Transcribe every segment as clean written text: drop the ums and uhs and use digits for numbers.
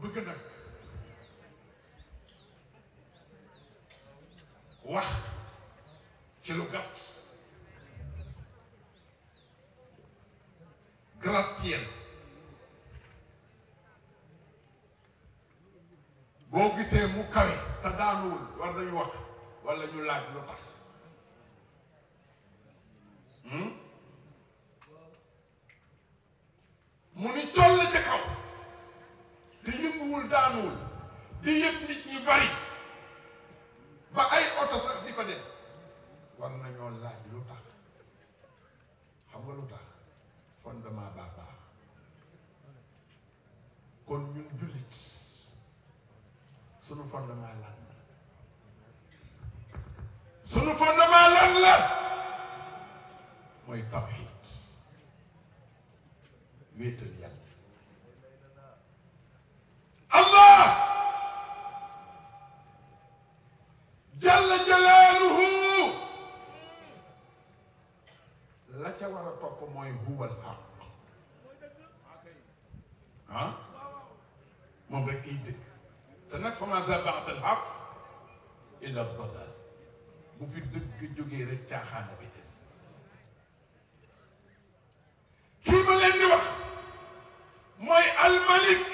bëgg nag wax ci lu gàtt gratte-ciel boo gisee mu kawe te daanuwul war nañu wax walla ñu laaj lu tax mu ni toll ca kaw te yënguwul daanuwul di yëpp nit ñi bari ba ay oto sax di ko dem war nañoo laaj lu tax xam nga lu tax fondement baa baax kon ñun jullit sunu fondement lan la sunu fondement lan la mooy tawxiid wéetal yàlla allah jalla jalaaluhu la ca war a topp mooy huwal haq moom rek kiy dëgg te nag fa maa zaa ba'da al haq illa dalal bu fi dëgg jógee rek caaxaan a fi des kii ma leen di wax mooy almalik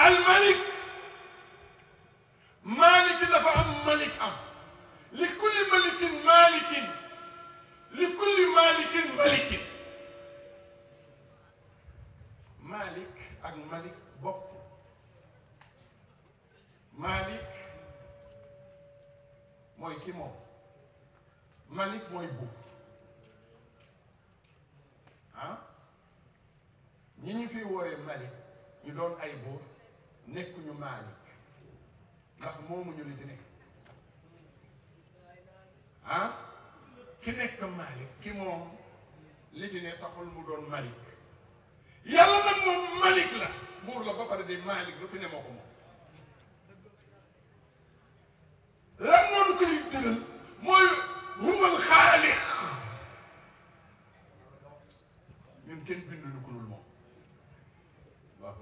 almalik maaliki dafa am malik am li kulli malikin malikin li kulli malikin malikin malik ak malik bokk malik mooy ki moom malik mooy buur ñi ñu fi wooye malik ñu doon ay buur nekkuñu malik ndax moomuñu li fi nekk ki nekk malik ki moom li fi ne taxul mu doon malik yàlla nag moom malik la buur la ba pare de malik lu fi ne moo ko moom lan noonu koy dëral mooy huwal xaalix ñun kenn binduñu ko dul moom waaw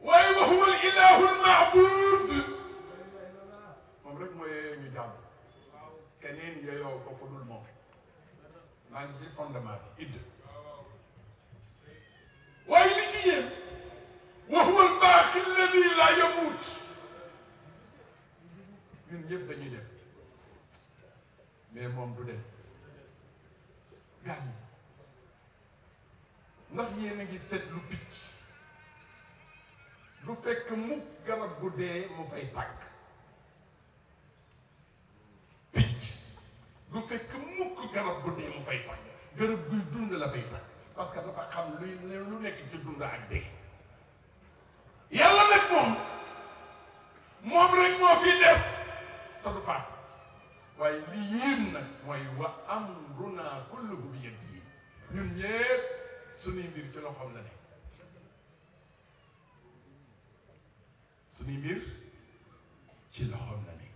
waaye wa huwa al ilahu al maabud moom rek mooy yeyoo ñu jàmm keneen yeyoo ko ko dul moom maa ngi ci fondement bi idd waaye li ci yéen wa huwa al baaqi alladi la yamut ñun ñëpp dañuy dem mais moom du dem gaañ ndax yéen a ngi seetlu picc du fekk mukk garab gu dee mu fay tàgg picc du fekk mukk garab gu dee mu fay tàgg garab guy dund la fay tàgg parce que dafa xam lu nekk ci dund ak dee yàlla nag moom rek moo fi des te du faat waaye li yéen nag mooy wa amruna kulluhu bi yadihi ñun ñëpp suñuy mbir ci loxoom la nekk suñuy mbir ci loxoom la nekk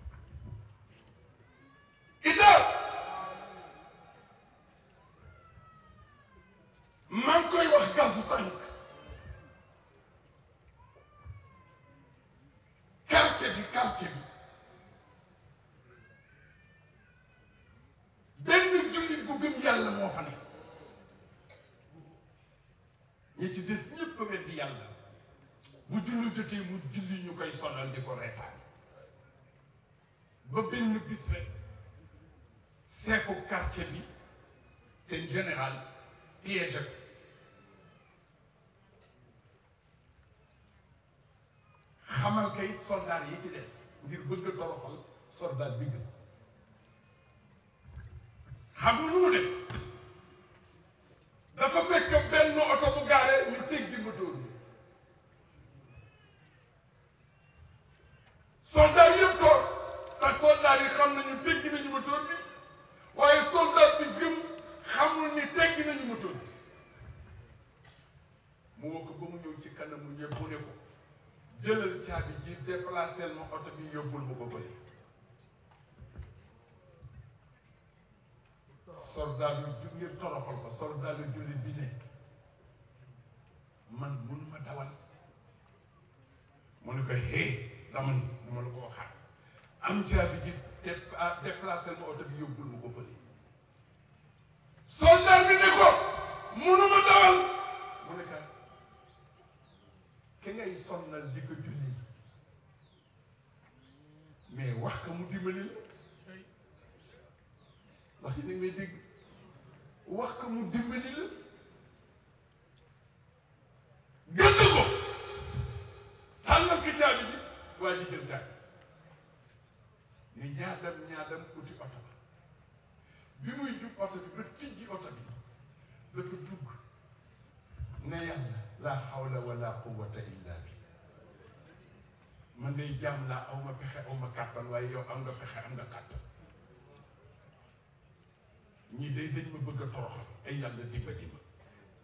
ida maa ngi koy wax gazu sànq quartier bi benn jullit bu gëm yàlla moo fa ne ñi ci des ñëpp a weddi yàlla bu julli jotee mu julli ñu koy sonal di ko reetaan ba benn bis rek seefu quartier bi seen général piège xamal kayit soldat yi ci des ngir bëgg a toroxal soldat bi gën xam nga lu mu def dafa fekk benn oto bu gaaree ñu teggi moteur bi soldat yëpp toog te soldat yi xam nañu teggi nañu moteur bi waaye soldat bi gëm xamul ni teggi nañu moteur bi mu woo ko ba mu ñëw ci kanamu ñëpp mu ne ko jëlal caabi ji déplacé ma oto bi yóbbul ma ko fële soldat yu ngir toroxal ko soldat yu jullit bi ne man mënuma dawal mu ne ko dama ni dama la ko waxaat am caabi ji déplacé ma oto bi yóbbul ma ko fële soldat bi ne ko mënuma dawal mu ne ka ki ngay sonnal di ko julli mais wax ka mu dimbali la wax yi nag may dégg wax ka mu dimbali la gëdd ko tàllal ki caabi ji waa ji jël caabi ni ñaadam uti oto ba bi muy jub oto bi ba tijji oto bi dafa dugg ne yàlla la hawla wala quwwata illa bi man day jàmm laa aw ma pexe aw ma kàttan waaye yow am nga pexe am nga kàttan ñii day dañ ma bëgg a toroxal ay yàlla dimbali ma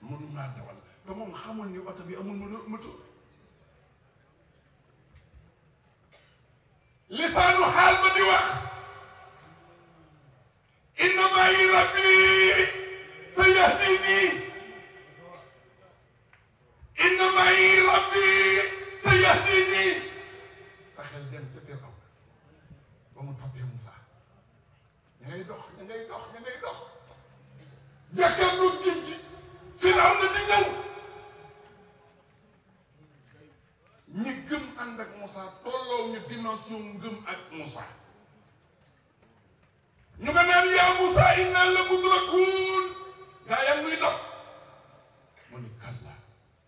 mënumaa dawal te moom xamul ni oto bi amul moto lisaanu xaal ba di wax inna ma'i rabbi sayahdini inna ma'i rabbi sayahdini sa xel dem ca Firaw ba mu toppee Moussa ña ngay dox jàkkaarloo géej gi Firaw na di ñëw ñi gëm ànd ak Moussa tolloo ñu dimension ngëm ak Moussa ñu nga naan yaa Moussa inna la mudrakuun gaa yaa muy dox mu ni kalla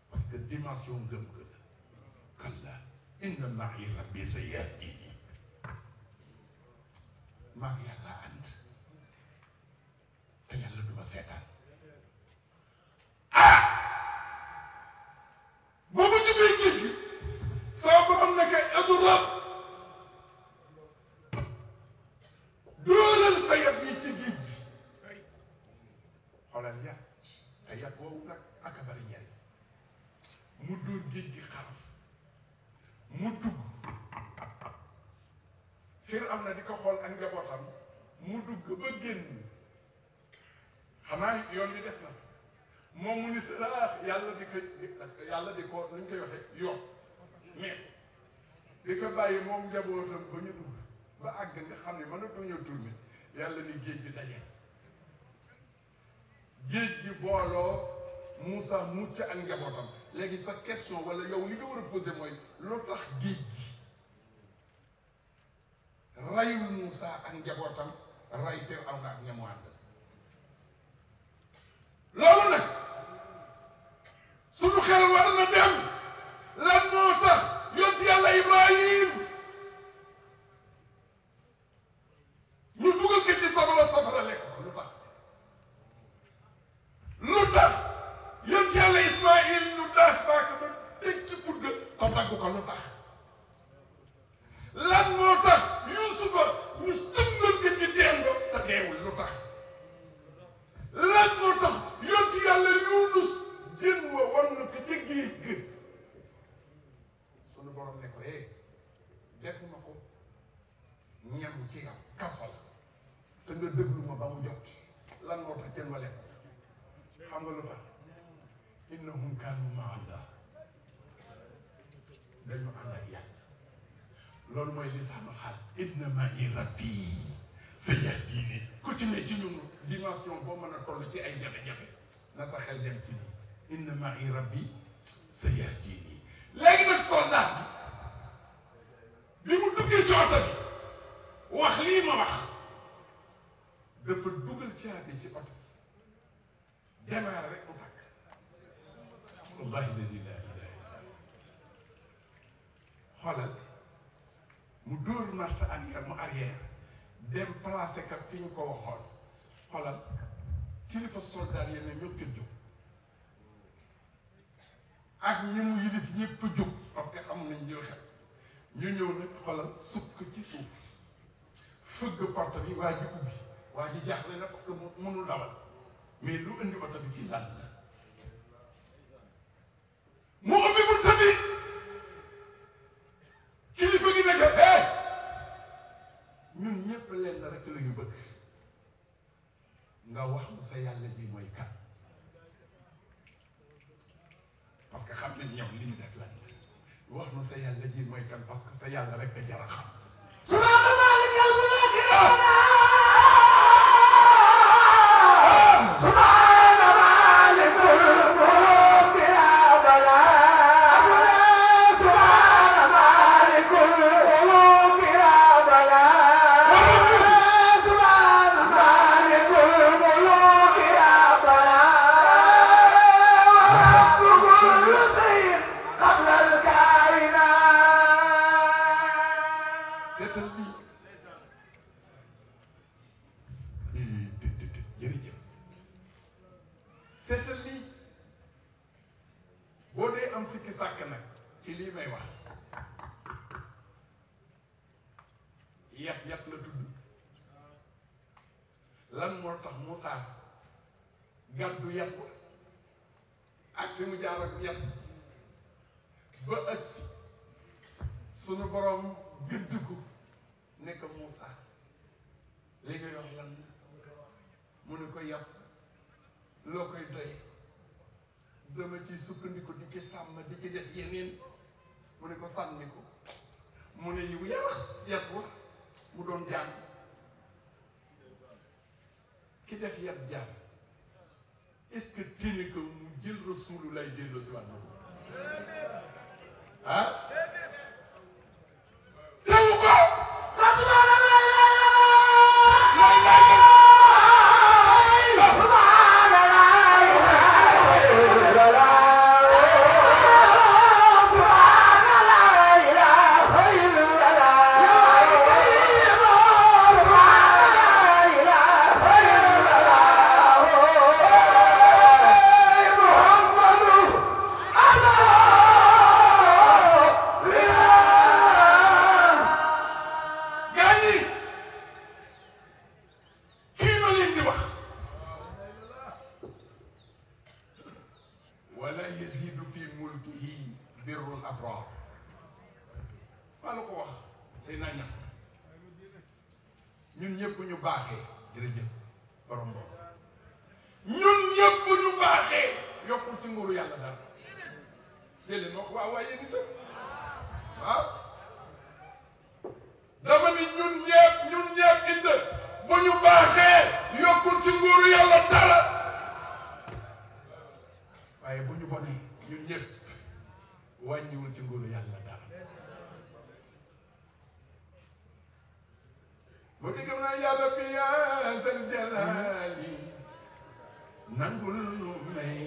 parce que dimension ngëm gën kalla inna ma'i rabbi sayahdini maa ngi yàlla ànd te yàlla duma seetaan boobu jubee géej gi saa borom naka idrab dóoral sa yat yi ci géej gi xoolal yat te yat woowu nag aka bari njariñ mu dóor géej gi xaraf mu dugg Firawna di ko xool ak njabootam mu dugg ba génn xanaa yoon bi des na moom mu ni saraax yàlla di ko lu ñu koy waxee yoon mais di ko bàyyi moom njabootam ba ñu dugg ba àgg nga xam ne mënatuñoo tourné yàlla ni géej gi dajee géej gi booloo Moussa mucc ak njabootam léegi sa question wala yow li nga war a posé mooy lu tax géej gi rayul Moussa ak njabootam ray Firawna ak ñamu ànd loolu nag suñu xel war na dem lan moo tax yonent yàlla Ibrahim ñu dugal ko ci safara lekk ko lu tax yonent yàlla Ismaïl ñu daas baak ba teg ci budd te dagg ko lu tax lan moo tax Yuusufa ñu sëmbal ko ci teen ba te deewul lu tax lan moo tax yonent yàlla Yunus jën wa wan na ko ci géej gi sunu borom ne ko defuma ko ñam ci yow kaso la te nga déglu ma ba mu jot lan moo tax jën wa lekk xam nga lu tax innahum kaanu maa Allah dañu ànd ak yàlla loolu mooy lisaanu xaal inna ma'i rabbi sayahdini ku ci ne ci ñun dimension boo mën a toll ci ay jafe-jafe na sa xel dem ci lii inna ma'i rabbi sayahdini léegi nag soldat bi mu duggee ci oto bi wax lii ma wax dafa dugal caabi ci oto bi démarre rek mu tàkk wallahi ladi la ilaha illa xoolal mu dóor marche arrière mu arrière dem placé kat fi ñu ko waxoon xoolal kilifa soldat yi ne ñoo ko jóg ak ñi mu yilif ñëpp jóg parce que xam nañ jël xel ñu ñëw nag xoolal sukk ci suuf fëgg porte bi waa ji ubbi waa ji jaaxle na parce que mënul dawal mais lu indi oto bi fii lan la mu ubbi bu tëbi kilifa gi nekk ñun ñëpp leen rek la ñu bëgg nga wax mu sa yàlla ji mooy kan parce que wax nu sa yàlla ji mooy kan parce que sa yàlla rek a jar a xam. subhaana maalikal mulki rabbana subhaana maalikul mulki rabbana subhaana maalikul mulki rabbana subhaana maalikul mulki rabbana wa rabbu kulli shay'in qabla al-kaa'inaat. seetal lii jërëjëf seetal lii boo dee am sikki sàkk nag ci lii may wax yat la tudd lan moo tax Moussa gàddu yat ko ak fi mu jaar ak yat ba agsi sunu borom gëdd ko ne ko Moussa li nga yor lan mu ne ko yàpp loo koy doy dama ciy sukkandiku di ci sàmm di ci def yeneen mu ne ko sànni ko mu ne yiw yarax yàpp wa mu doon jaan ki def yàpp jaan est-ce que téni ko mu jël Rasuulu lay dellu si waat ah tewu ko wala yazidu fi mulkihi birrul abrar maa la ko wax say naa ñàkk ñun ñëpp ñu baaxee jërëjëf borom boobu ñun ñëpp ñu baaxee yokkul ci nguuru yàlla dara léeg-léeg wax waaw waaye yéen itam waaw dama ni ñun ñëpp indi bu ñu baaxee yokkul ci nguuru yàlla dara waaye bu ñu bonee ñun ñëpp wàññiwul ci nguuru yàlla dara bu diggam naa ya rabbi ya zal jalali nangul nu may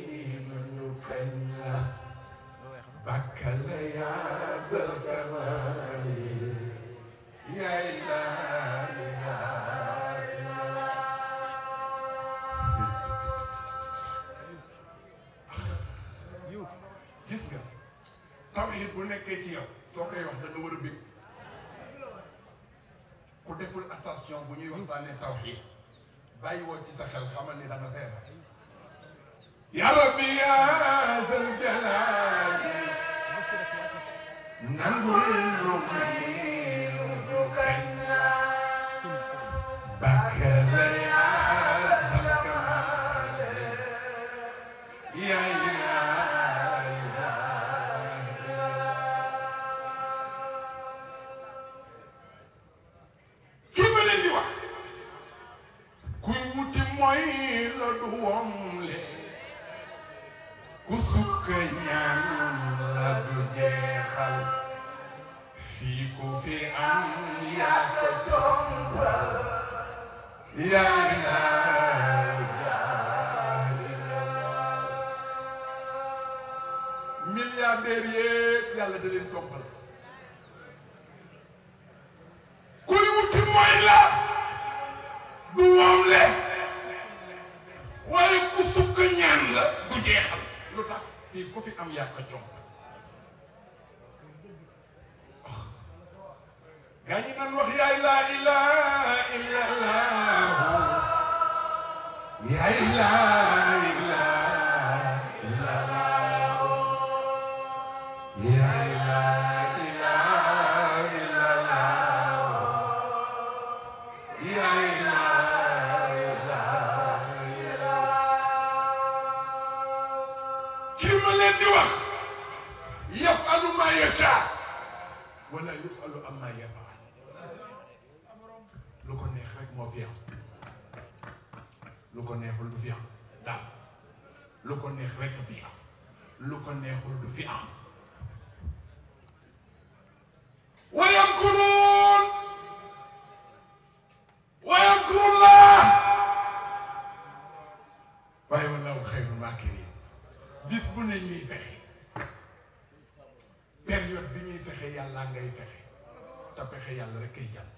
nu ñu kañ la bakkal ya zal kamali ya ilahi gis nga tawxiid bu nekkee ci yow soo koy wax da nga war a bég ku deful attention bu ñuy waxtaanee tawxiid bàyyi woo ci sa xel xamal ni da nga feebar ya rabbi ya zal jalali nangul nu may nu kañ la bakkal ya zal kamali ya mooy la du womle ku sukka ñaan la du jeexal fii ku fi am yaa ko jombal yaa ilaaha illallah milliardaire yépp yàlla da leen jombal kuy wuti mooy la du womle waaye ku sukk ñaan la du jeexal lu tax fii ku fi am yàq jom gaa ñi nan wax yaay laa ilaaha illallah yaay laa ilaaha illallah yaay laa ilaaha illallah yaay yafalu ma yasha wala yusalu amma yafal lu ko neex rek moo fi am lu ko neexul du fi am daal lu ko neex rek fi am lu ko neexul du fi am wa yamkurun llah waaye wallahu xayrul maakirin bis bu ne ñuy fexe période bi ñuy fexe yàlla ngay fexe te pexe yàlla rek kay jàll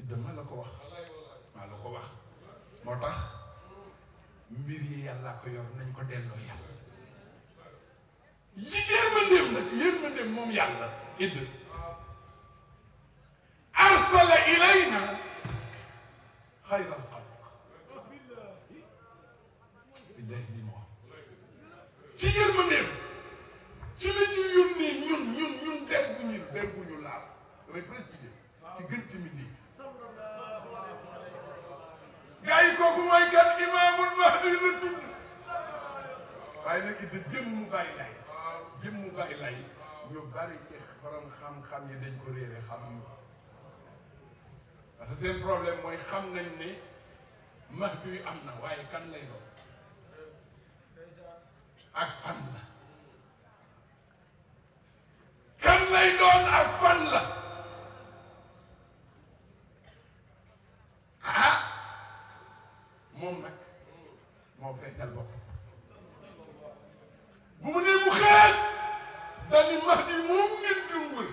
dama la ko wax maa la ko wax moo tax mbir yi yàlla ko yor nañ ko delloo yàlla yi yërmandeem moom yàlla arsala ilayna xayral xalq billahi li ma wax ci yërmandeem ci la ñu yónnee ñun der bu ñu laal damay préciser ki gën ci mindi gaa yi kooku mooy kan imaamul mahdi la tudd waaye nag it jëm mu bàyyi lay ñu bari ci borom xam-xam yi dañ ko réere xamuñu parce que seen problème mooy xam nañ ne mahdi yu am na waaye kan lay doon ak fan la kan lay doon ak fan la moom nag moo feeñal bopp bu mu ne mu xeet dani mahdi moomu ngeen dungur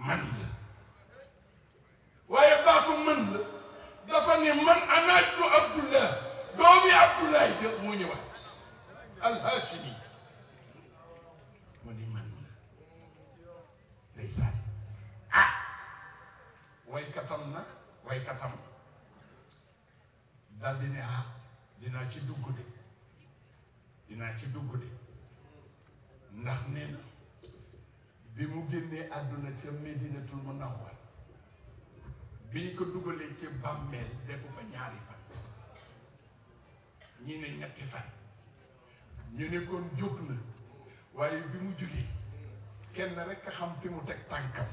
man la waaye baatu man la dafa ne man anaatu abdullah doomi abdullah ja moo ñëwaat alhashimi mu ni man la ndeysaan waykatam dal di ne dinaa ci dugg de ndax nee na bi mu génnee àdduna ca Medinatul Munawwar biñ ko dugalee ci bàmmeel defu fa ñaari fan ñi ne ñetti fan ñu ne kon jóg na waaye bi mu jógee kenn rek a xam fi mu teg tànkam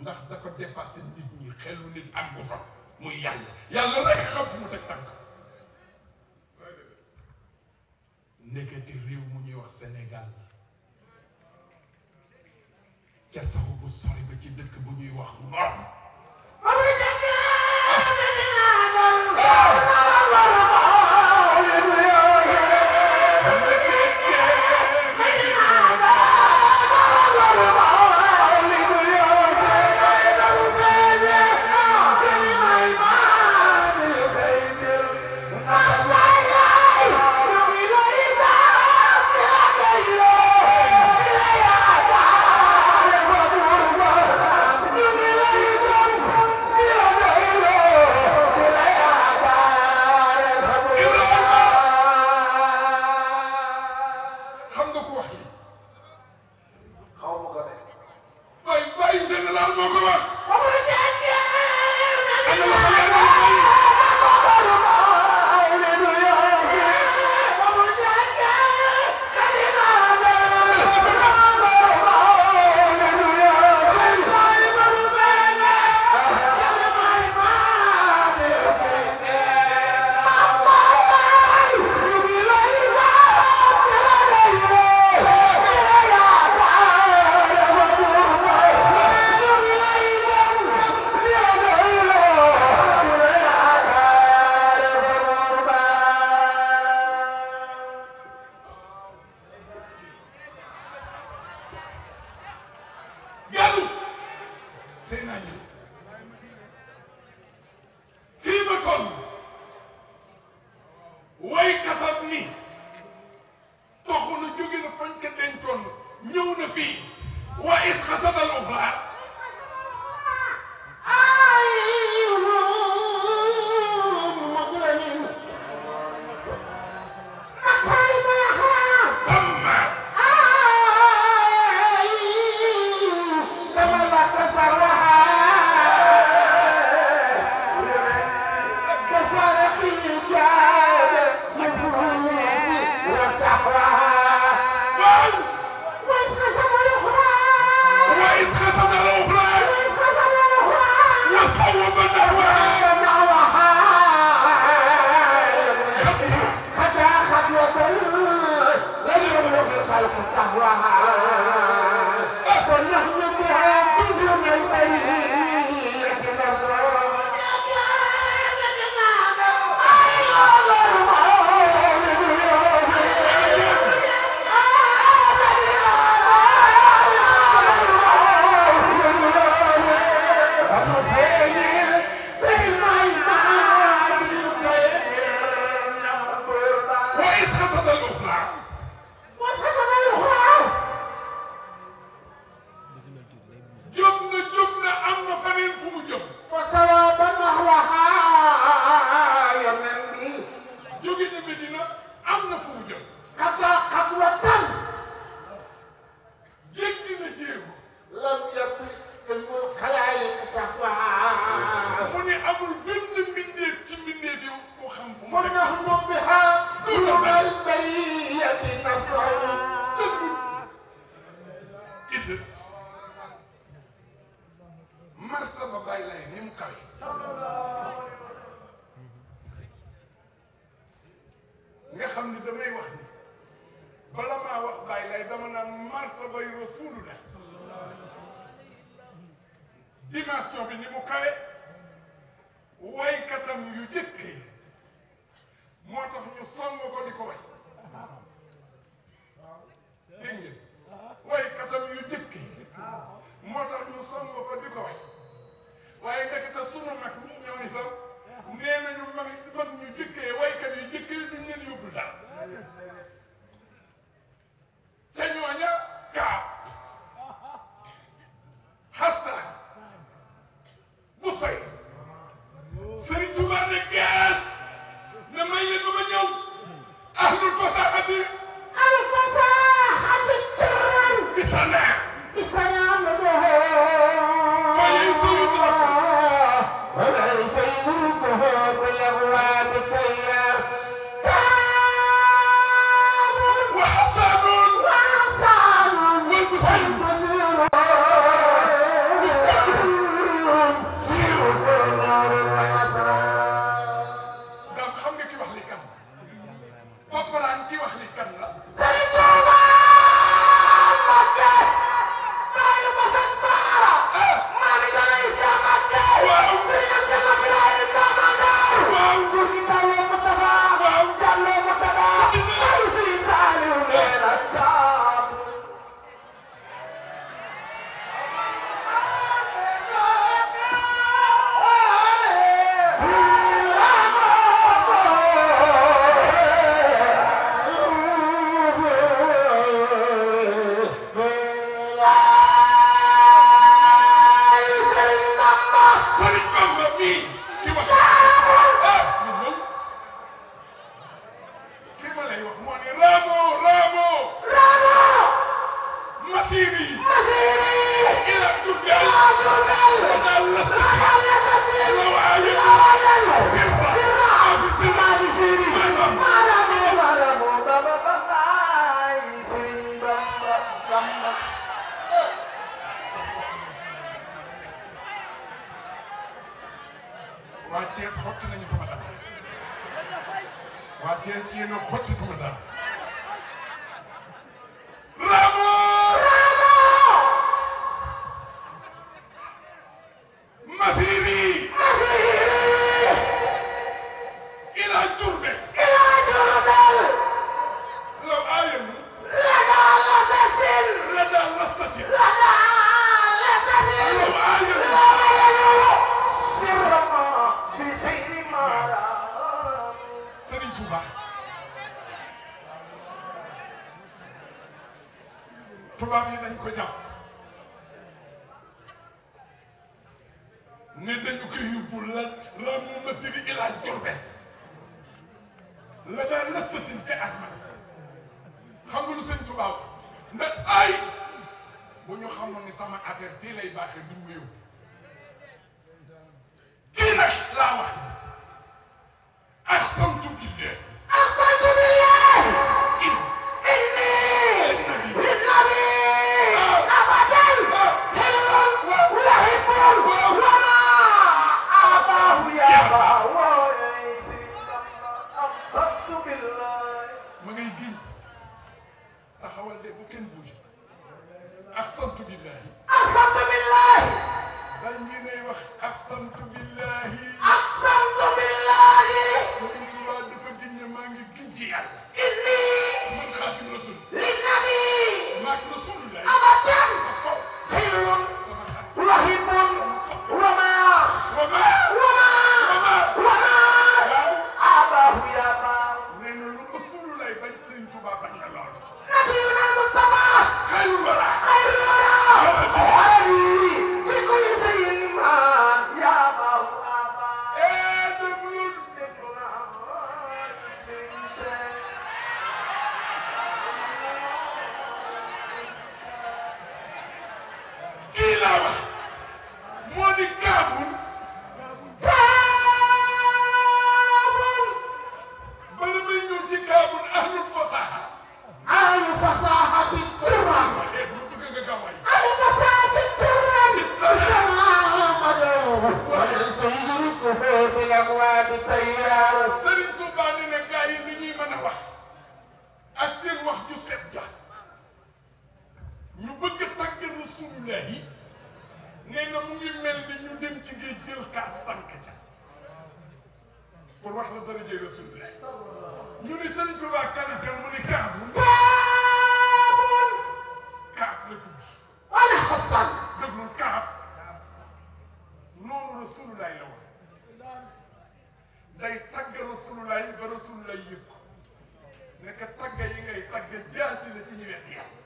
ndax dafa dépassé nit ñi xelu nit àggu fa muy yàlla rek xam fi mu teg tànkam nekkati réew mu ñuy wax Sénégal ca saw bu sori ba ci dëkk bu ñuy wax Ngor Hey! حتى خطوة لم يبلغ الخلق سهوها فنحن بها دون البرية نظرا nga xam ni damay wax ni bala maa wax bàyyi lay dama naan martabay rasulullah dimension bi ni mu kawe waykatam yu jëkk yi moo tax ñu sonn ko di ko way dégg ngeen waykatam yu jëkk yi moo tax ñu sonn ko di ko way waaye ndekete sunu mag ñi ñoom itam nee nañu mag ñu jëkkee waykat yu jëkkee duñ leen yóbbul dara ca ñooña Kaab Hassan Busay Serigne Touba ne gees ne may leen ba ma ñëw ahlul fasahati turan bisana fayay sayudraku waa Thiès xotti nañu sama dara waa Thiès yéen a xotti sama dara Ramo Masiri ila Diourbel law ayanu la daal lastasin law ayanu Serigne Touba tubaab yi dañ ko jàpp ne dañu ko yóbbu la Ramo Masiri ila Diourbel la daal lastasin ca atma xam nga lu Serigne Touba wax ndax ay bu ñu xamoon ni sama affaire fii lay baaxee duñ ma yóbbu kii nag laa wax aqsamtu billah yàlla inni man xaatim rasul linnabi maag rasulullah abadan faw xilun sama xarit wahimun wama wama wama wama wama waaw abahu yaba nee na lu rasulullah bañ Sëriñ Tuubaa bañ na loolu nabiyuna al-mustafa xayrul wara xayrul wara arabi fi kulli shay'in ma ya abahu aba déglul dégluna Sëriñ Seex kii laa wax moo di kaabul bala may ñëw ci kaabul ahlul fasaha ahlu fasahati turran bu ma bëgg nga gaawaay ahlu fasahati turran Sëriñ Tuubaa ne na gaa yi li ñuy mën a wax ak seen wax ju set ja ñu bëgg a tagg rasulullah yi nee na mu ngi mel ni ñu dem ci géej jël kaas tànk ca pour wax la darajee rasulullah ñu ni Sëriñ Tuubaa kan mu ni kaabul kaab la tudd wala Hassan déglul kaab noonu rasulullah la wax day tagg rasulullah yi ba rasulullah yëg ko nekk tagg yi ngay tagg jaasi la ci ñu wet yàlla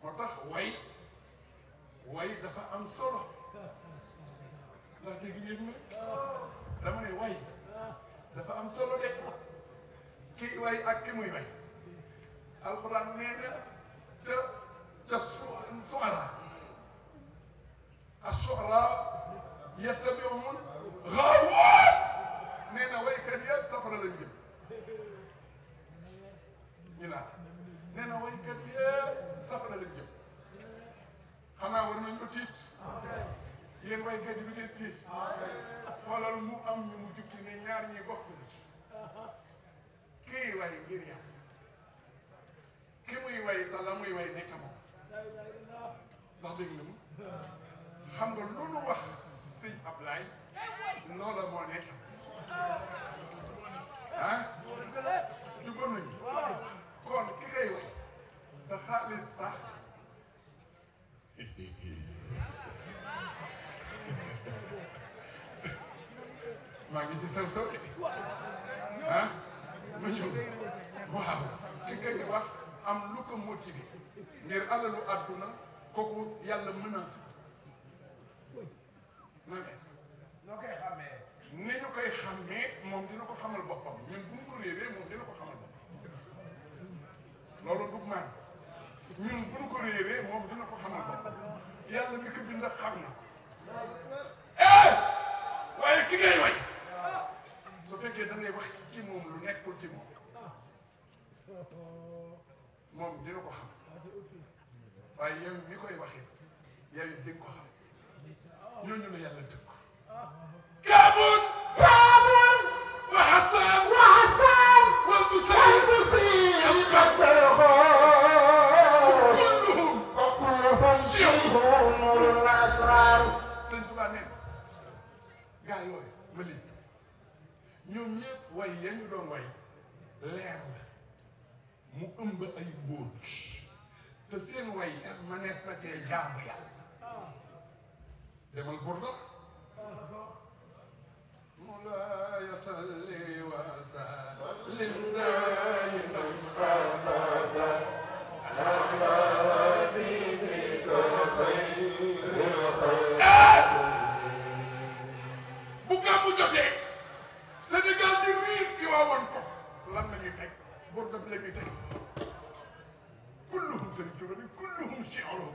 moo tax way dafa am solo ndax dégg ngeen ma dama ne way dafa am solo de kii way ak ki muy way alxuraan nee na ca suara ashuara yattabi'uhum ghaawuun nee na waykat yëpp safara lañ jëm ñu naan nee na waykat yëpp safara lañ jëm xanaa war nañu tiit yéen waykat yi du ngeen tiit xoolal mu am ñu mu jukki ne ñaar ñi bokk na ci kii way ngir yàlla ki muy way te la muy way ne ca moom ndax dégg nga mu xam nga lu nu wax sëñ Ablaay loola moo ne ca moom ah jubóo nañu kon ki koy wax te xaalis tax maa ngi ci sew sew de ah ma ñëw waaw ki koy wax am lu ko motivé ngir alalu àdduna kooku yàlla menacé na leen noo koy xamee ni ñu koy xàmmee moom dina ko xamal boppam ñun bu ñu ko réeree moom dina ko xamal boppam loolu dug maan ñun bu ñu ko réeree moom dina ko xamal boppam yàlla mi ko bind xam na ko waaye ki ngay way su fekkee da ngay wax ci moom lu nekkul ci moom moom dina ko xam waaye yow mi koy waxee yow it di nga ko xam ñooñu la yàlla dëkk kaabul wa Hassan wal Busayr Sëñ Tuubaa nee na gaa yooyu ma lim ñoom ñëpp way ya ñu doon way leer la mu ëmb ay mbóot te seen way ya manees na cee jaamu yàlla demal Burda مولاي صل وسلم دائما ابدا على حبيبك خير الخلق bu gàmmu jotee Sénégal di riir ci waawoon fo lan la ñuy teg Burda bi la ñuy teg kulluhum sëriñ Tuuba ni kulluhum shi'ruhum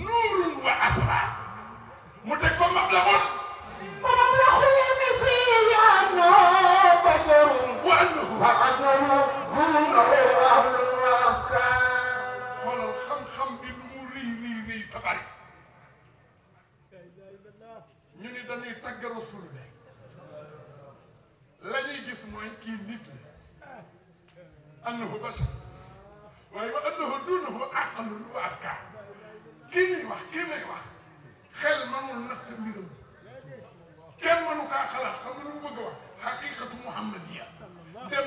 nuurun wa asrar mu teg fa mablaghun فمبلغ العلم فيه أنه بشر وأنه دونه أهل الأفكار xoolal xam-xam bi lu mu rëy tabari ñu ni dañuy tagg Rasulullah la ñuy gis mooy kii nit la annahu bashar waaye wa annahu duunahu aqlun wa afkaar kii muy wax xel mënul natt mbiram kenn mënu kaa xalaat xam nga lu mu bëgg a wax xaqiqatu muhammadiya dem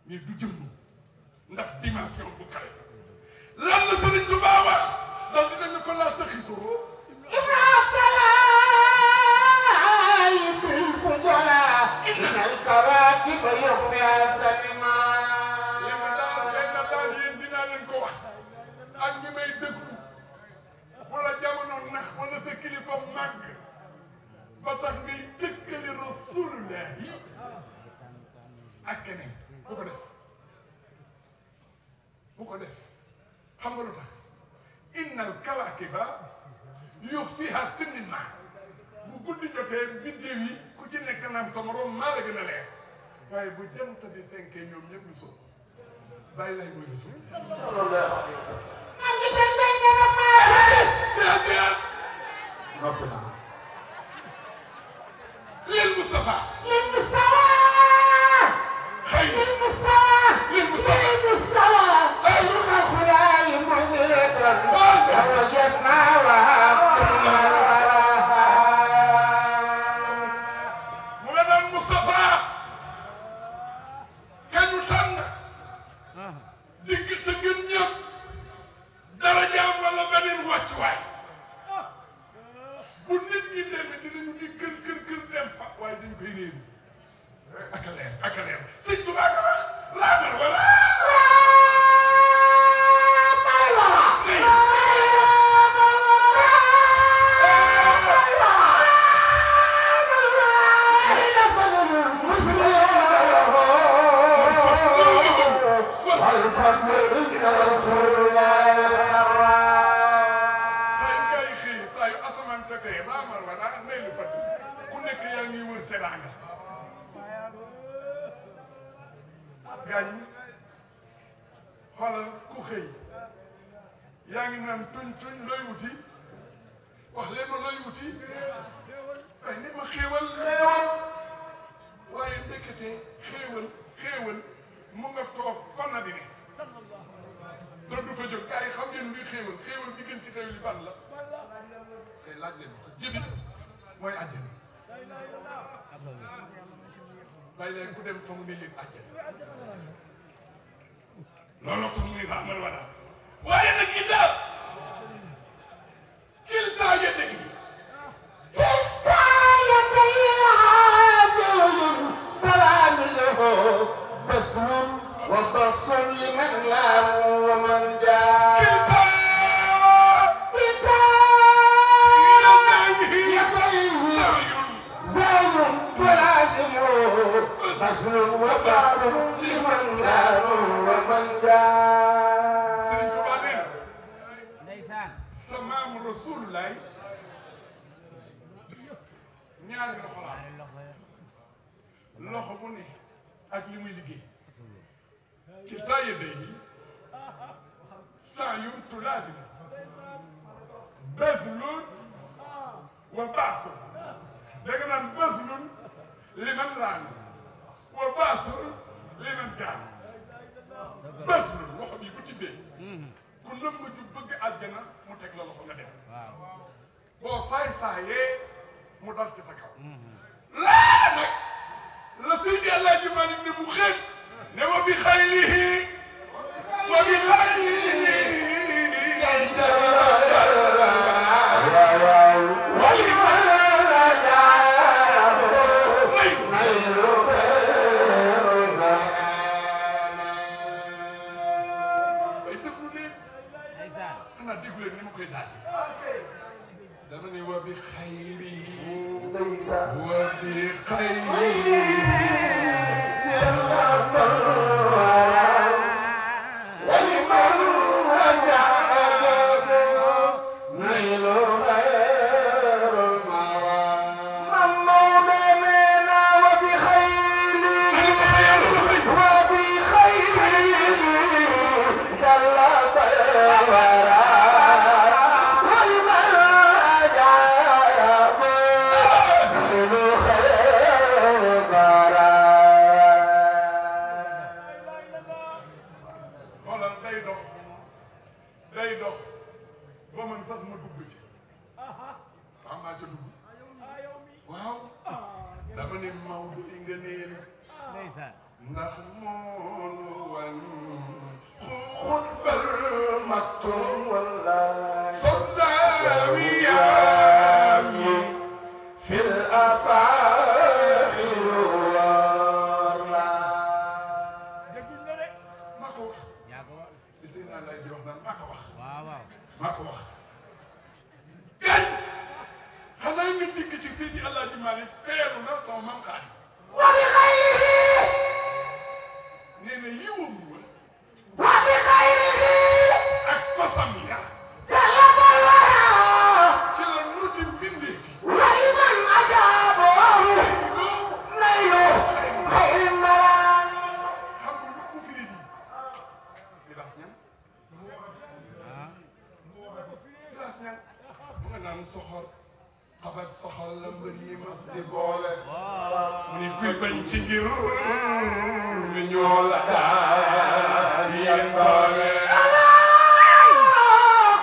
mais du jëmm ndax dimension bu kawe lan la Sëriñ Tuubaa wax daal di ne fa laa taxisoo ak ñi may déglu wala jamono nax wala sa kilifa màgg ba tax ngay dëkkali rasulullah yi ak keneen bu ko def xam nga lu tax innal kawaakiba yuxfiha sinima bu guddi jotee biddéew yi ku ci nekk naan sa morom maa la gën a leer waaye bu jant bi fenkee ñoom ñëpp ñu soo bàyyi lay mooy rasul للمصطفى خير للمصطفى الخلايا معذرة وجدنا مولانا المصطفى كانوا تن ديك تجن ñep darajaam wala beneen wàccuwaay bu nit ñi demee dinañu di kër dem fa waaye dañ koy réeru ak a leer Sëñ Tuubaa ko wax raamal wala gaañ xoolal ku xëy yaa ngi naan tuñ looy wuti wax leen ma looy wuti waaye ni ma xéewal waaye ndekete xéewal mu nga toog fan na bi ne doon du fa jóg gars yi xam ngeen luy xéewal bi gën ci xéewal yi ban la kay laaj leen ko jëbi mooy àjjana bàyyi leen ku dem fa mu ne yëg àjjana looloo tax mu ni raamal wala waaye nag indaal kilta yadayhi بسم وبص لمن لام ومن جاء كلتا يديه زي تلازمه بسم وبص لمن لام ومن جاء Sëriñ Tuubaa nee na sa maam Rasulullah ñaari loxo la loxo bu ne ak li muy liggéey kiltaa yadayhi saayun tulaazim bazlun wa baasun dégg naan bazlun liman laan wa baasun liman jaan bazlun loxo bi bu tibbee ku nëmm ju bëgg àjjana mu teg la loxo nga dem boo saayee mu dal ci sa kaw laa nag la Seydi El Hadji Malick ne mu xëy ne wa bi xaylihi wa bi xaylihi xanaa déglu leen ni ma koy daal dama ne wa bi xayrihi wa bi xayrihi day dox ba man sax ma dugg ci maa ca dugg waaw dama ne Maodo yi nga neel ndax moonu wan xutbal maktum sozawiyaami fil afaaqi maa ko wax li sëy naa lay di wax naan maa ko wax maa ko wax gaañ xanaa nga dikk ci Seydi Alaaji Maalik feeru na sama maam Xaadi wa bi xayrihi nee na yiwam woon wa bi xayrihi ak fasam ya jalla wara ci la nuti mbindee fi wa liman ajaabahu laylu xayri maraami xam nga lu ko firi di las ñan las ñan mu nga naan soxor xabat soxor la mbër yi mas di boole mu ni kuy bañ ci ngir mi ñoo la daal yéen boole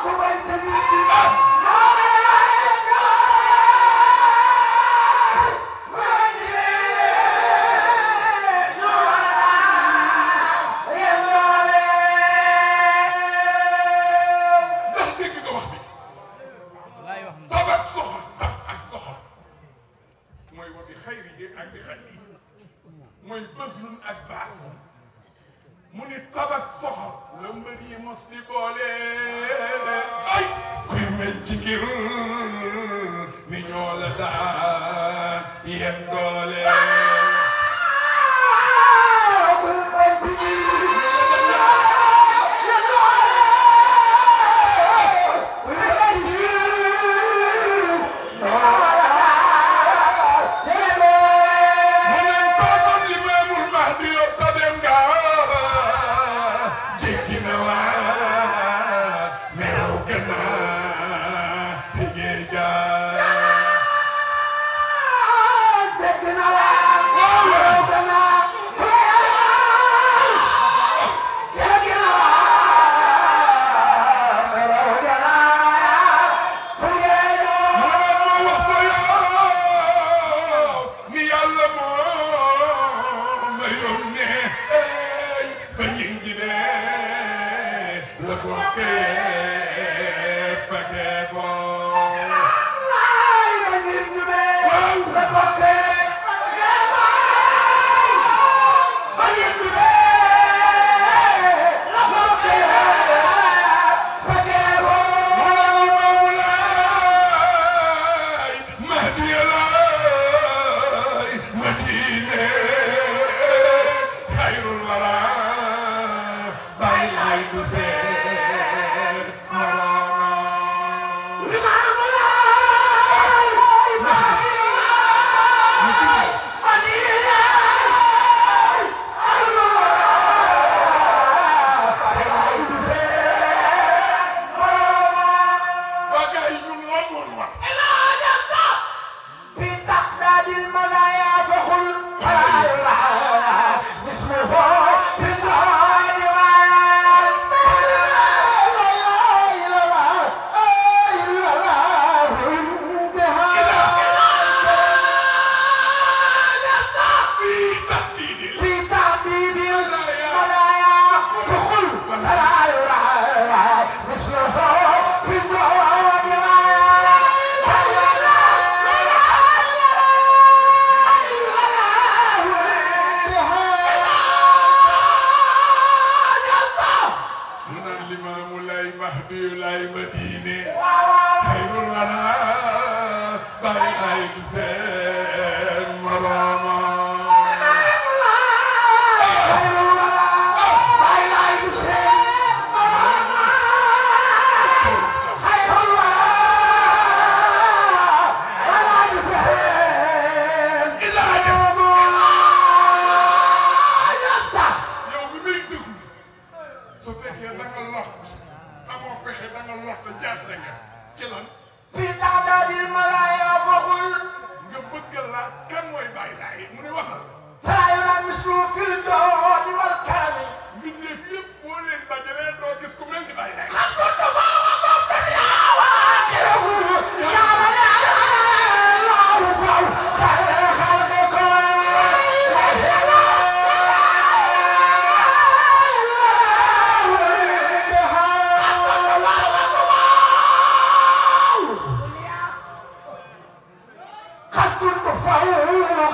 ku bay sa ndax dégg nga wax bi tabat soxor tab ak soxor mooy wa bi xayri yi ak bi xayri mooy bëslun ak baasu mu ni tabat soxor la mbër yi mos di boole ay kuy meñ ci ngir mi ñoo la daan yem doole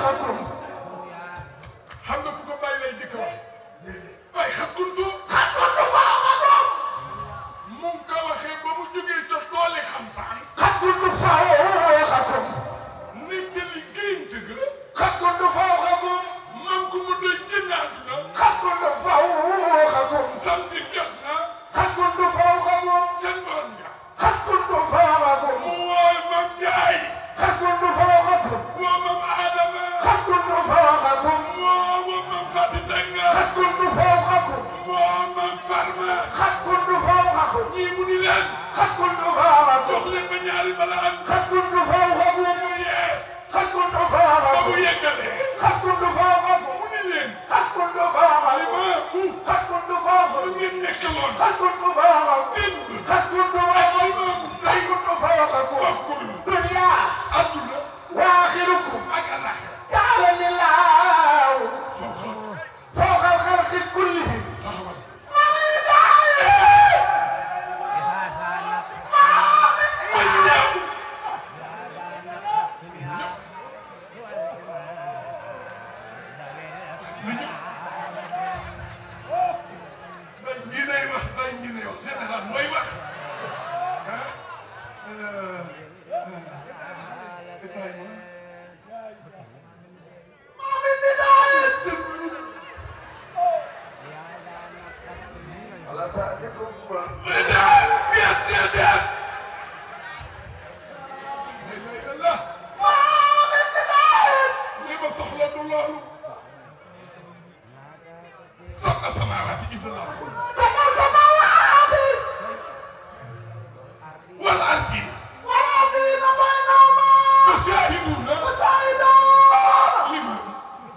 فوقكم xam nga fu ko bàyyi lay jëkk wax waaye xat kuntu فوقكم mu ngi ko waxee ba mu jógee ca tooli Xamsaan كنت فوقكم nettali gént ga كنت فوقكم man ko mu doy génn àdduna كنت فوقكم samedi jot na كنت فوقكم ca ngoon nga كنت فوقكم mu wooy Mam Njaay كنت فوقكم woo Mam Adama كنت فوقكم woo Mam Fati Ndenga كنت فوقكم woo Mam Farma كنت فوقكم ñii mu ni leen كنت فوقكم jox leen ma ñaari balaan كنت فوقكم yees كنت ba mu فوقكم yeggalee كنت فوقكم mu ni leen كنت فوقكم limaamu كنت mu فوقكم ngeen nekkaloon كنت فوقكم démb كنت ak فوقكم limaamu tey كنت فوقكم bokkul دنيا adduna واخركم ak alaxira جعلني الله foofa فوق الخلق كلهم taxawal ma ñaaw day ñi lay wax day ñi lay wax général mooy wax Ibrahima على سعدكم li ma soxla du loolu sab'a samaawaati idullah wal ardina والذين بينهما فشاهدونا شاهدون liman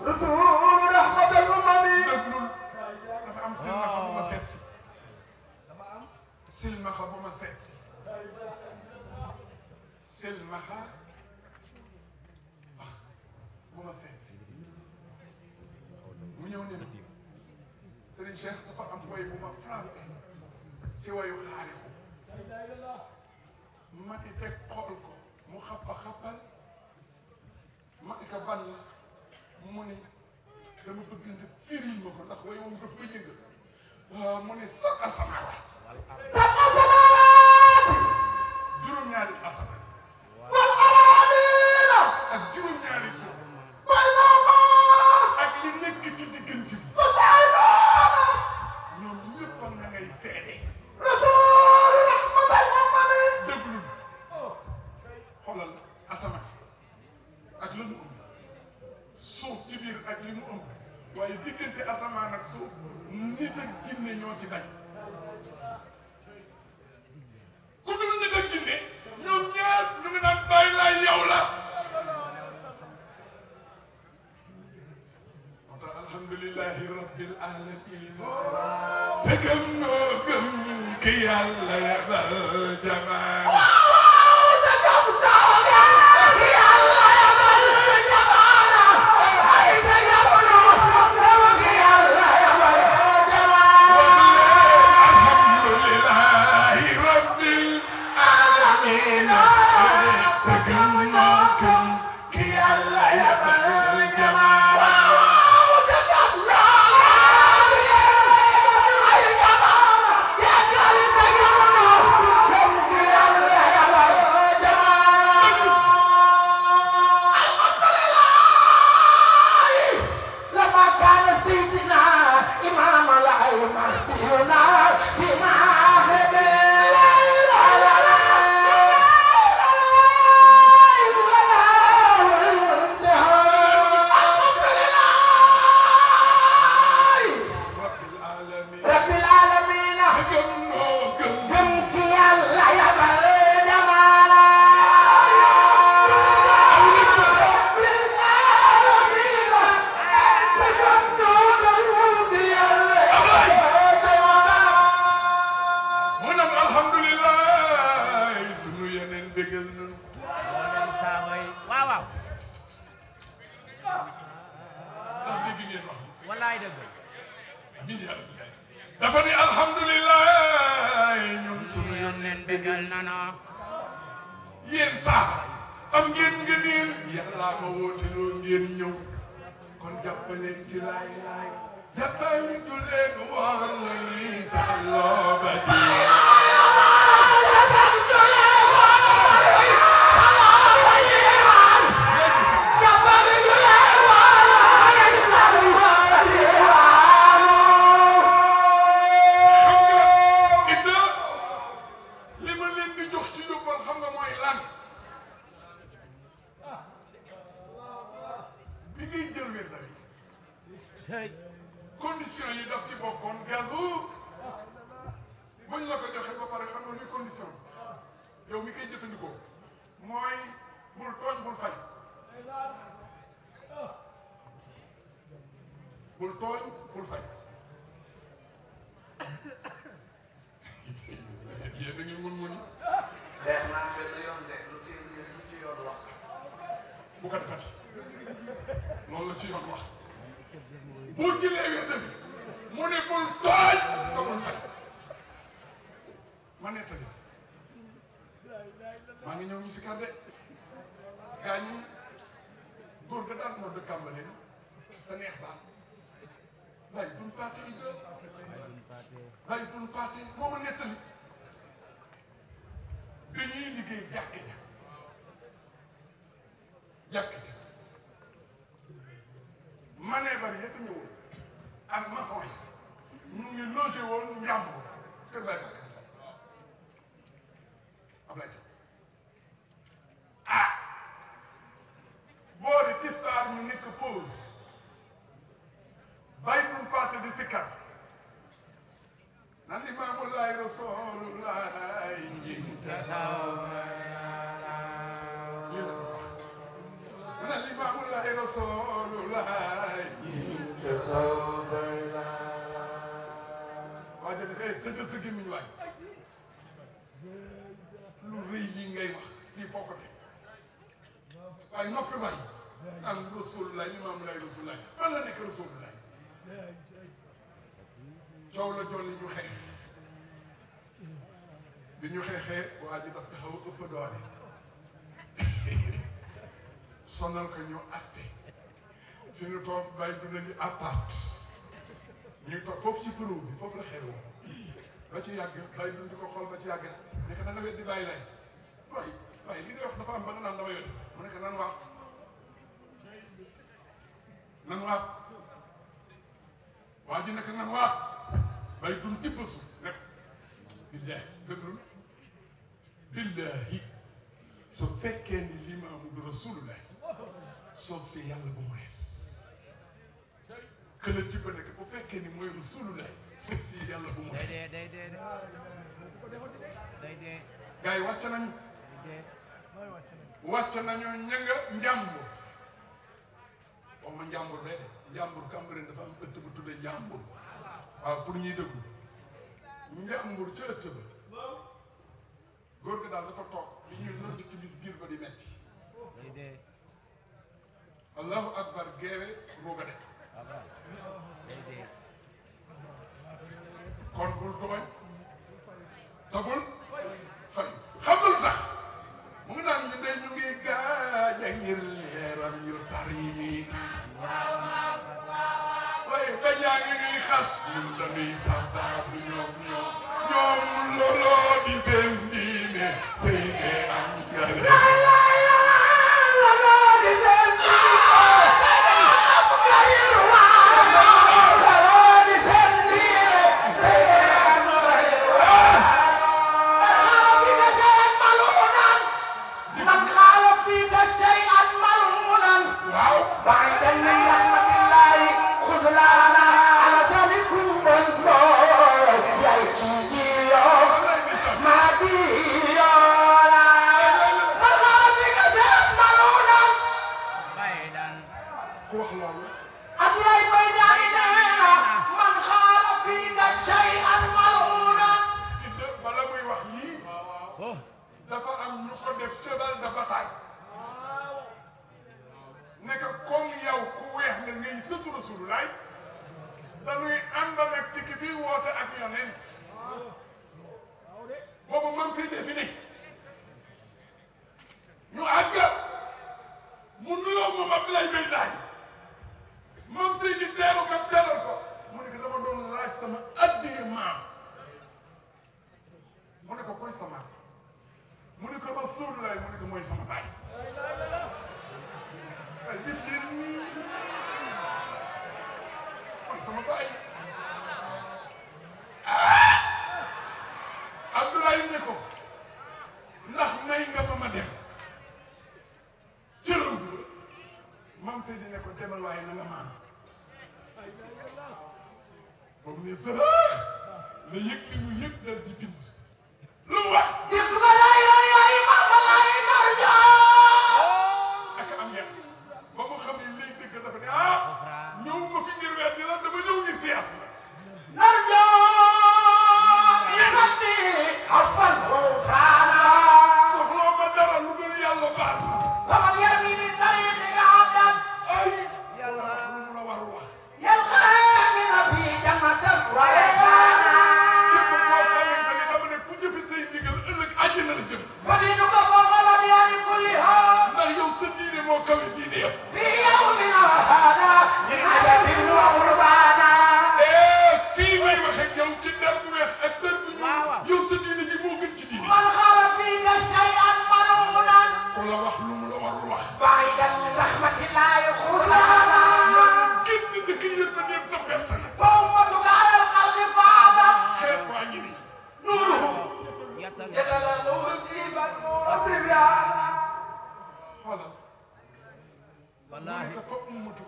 رسول رحمة الأمم déglul dafa am silmaxa bu ma seet si silmaxa bu ma seet si silmaxa bu ma seet si mu ñëw ne ma Serigne Cheikh dafa am woy bu ma frappé ci woyu xaarixu ma di teg xool ko mu xappal ma di ko ban la mu ne dama bëgg nga firil ma ko ndax way woowu daf ma yëngal waaw mu ne sab'a samaawaat سبع سماوات juróom-ñaari asamaan والأراضين ak juróom-ñaari suuf بينهما ak li nekk ci diggante bi شاهدون ñoom ñëpp na ngay seede رسول رحمة الأمم déglul xoolal asamaan ak la mu ëmb suuf ci biir ak li mu ëmb waaye diggante asamaan ak suuf nit ak ginne ñoo ci daj ku dul nit ak ginne ñoom ñaar ñu ngi naan bàyyi laa yow la moo tax alhamdulillahi rabbil alamin sa gëm noo gëm ki yàlla yabal jamaan dafa ni alhamdulilah ñun sunu yónneen bégal nana yéen saaba am ngeen ngëneel yàlla ma woote loo ngeen ñëw kon jàppaleen ci laay laay jàppale du leen war la lii sax loo ba di condition yi daf ci bokkoon gazu buñ la ko joxe ba pare xam nga luy condition yow mi koy jëfandikoo mooy bul tooñ bul fay bul tooñ bul fay yéen da ngeen mun deex naa benn yoon de lu ci yoon wax bu ko defati loolu la ci yoon wax boo jëlee wér bi mu ne bul tooñ te bul fay ma nettali maa ngi ñëw ñu si kar de gaa ñi góor ga daan moo de Cambérène te neex baat bàyyi dun paate i dë bàyyi dun paate moo ma nettali bi ñuy liggéey jàkk ja manee bari yëpp ñëwoon ak maçon yi ñu ngi logé woon Njàmbur kër Baye Bakar Sa Ablaye Thiaw boori tisbaar ñu nekk pause bàyyi buñ paate di sikkar nan Limaamu Laay Rasulullaay njinta lii la doon wax nan Limaamu Laay Rasulullaay waa jël tëjal sa gémmiñ waay lu rëy lii ngay wax lii foo ko teg waaye noppi waay am Rasulullaay Limaamu Laay Rasulullaay fan la nekk Rasulullaay coow la jolli ñu xeex bi ñu xeexee waa ji daf taxaw ëpp doole sonal ko ñu atte fi ñu toog bàyyi du nañu appart ñu toog foofu ci bureau bi foofu la xew ba ci yàgg bàyyi du di ko xool ba ci yàgg nekk da nga weddi bàyyi lay waaye li nga wax dafa am ba nga naan dama weddi mu nekk nan waat waa ji nekk nan waat bàyyi dun tibb su nekk billaahi déglul billaahi su fekkee ni Limaamu du Rasulullah soo see yàlla bu mu rees këla tibb nekk bu fekkee ni mooy Rasulullah soo see yàlla bu mu rees gars yi wàcc nañu ña nga Njàmbur wax ma Njàmbur bee de Njàmbur Cambérène dafa am ëtt bu tuddee Njàmbur waaw pour ñuy déglu Njàmbur ca ëtt ba góor gi daal dafa toog li ñuy noddi timis biir ba di metti allahu akbar geewe ruuga de kon bul tooñ te bul fay xam nga lu tax mu ngi naan ñu ndey ñu ngi gaaja ngir leeram yu tar yi nii waaye bañaa ngi ñuy xas ñun dañuy sabab ñoom looloo di seen diine sëy ne am nga dafa am ñu ko def cheval de bataille nekk comme yow ku weex na ngay sëtu Rasulullah dañuy ànd nag ci ki fii woote ak yonent boobu mam si fi ne ñu àgg sama baay Abdoulaye ne ko ndax may nga ma dem cëraw bi Mame Seydi ne ko demal waaye na nga maan ba mu ne sëraax la yëg bi mu yëg dal di bind lu mu wax ak am yar ba mu xam ne lay dëgg dafa ne ñëw ma fi ngir weddi la dama ñëw ngi siyaas la soxloo ma dara lu dul yàlla baal ma ay yàlla lu mu la war wax képp koo xamante ni dama ne ku jëfe say ndigal ëllëg àjjana la jëm ndax yow sa diine moo kawe diine yëpp fii may wax ak yow ci der bu weex ak der bu ñuul yow sa diine ji moo gën ci diine ku la wax lu mu la warul wax yàlla génn na ki yëg na dem ta personne xeet waa ngi nii xoolal wallaahi fa ummatu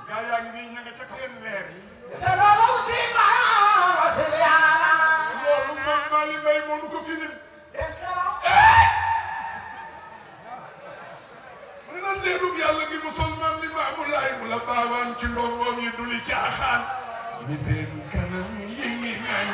gaa yaa ngi nii ña nga ca seen leer yi loolu man maa li may moo nu ko firil mu nan leerug yàlla gi musulman li maamulaay mu la baawaan ci ndongoom yi du li caaxaan mi seen kanam yi ngi naan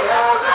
Yeah.